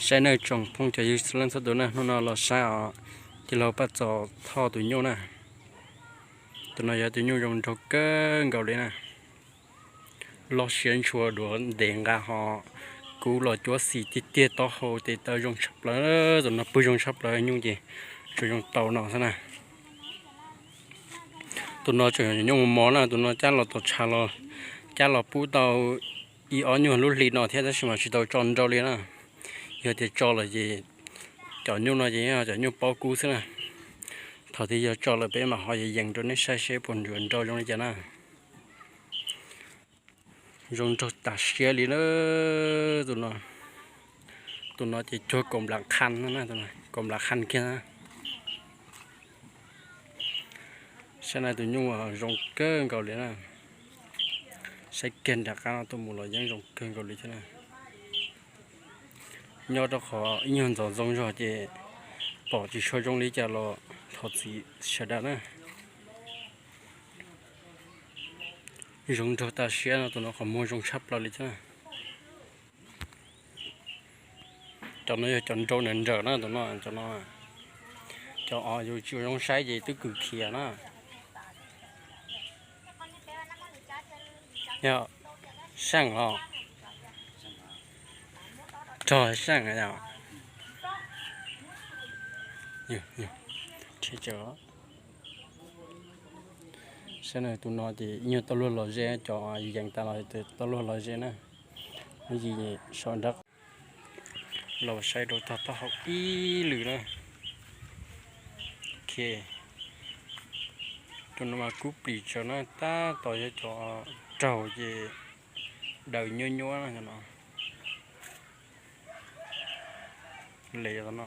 Saib nawb tsoom phooj cov ywg leej txhua tus na, hnub no los saib os, cia li pab txog Thoj tus nyuj na. Tus no yog tus nyuj zoo nraug kawg nkaus li na. Loj siab ntshua duav ntev nqa ho kub los cuab xim tiag tiag, taub hau tes taw zoo tshaj plaws. Tus no pw zoo tshaj plaws, nyuj ces tsuas zoo tau no xwb na. Tus no tseem nyuj mos mos na, tus no cab los tom tshav los, cab los pub tau ib ob nyuag lub hli no thiab tab sis mas tsis tau tso nrau li na. Yog tias tso lawm ces cov nyuj no ces yog cov nyuj paub kub xwb na. Thaum twg yog tso lawm peb mam ho yees rau nej saib seb puas nrau zoo li cas na. Zoo nraug tas siab li na. Tus no, tus no ces cuag kaum nplas qha, kaum nplas qha kiag na. Saib na, tus nyuj zoo kawg nkaus li na. Saib kiag nram qab no tuaj mus los yeej zoo kawg nkaus li thiab na. Nyob rau qhov ib nyuag ntxoov ntxoo zog ces pom tsis tshua zoo li cas los thov txim sawv daws na. Zoo nraug tas siab no, tus no qhov muag zoo tshaj plaws li thiab na. Cov no yog cov nrau nrawm nrawm na, tus no, cov no, cov os yus tsis ua zoo saib ces twb kws khiav na. Yog seej os, rog seej os. Saib na, tus no ces ib nyuag tau luag los ze, cov yees tas los tau luag los ze na. Lub yim so nrab, los saib rau tog taub hau ib lwm na. Ok, tus no mas kub plis tsawv na, tab tom yog cov raug ces daws nyuab nyuab no. Les no,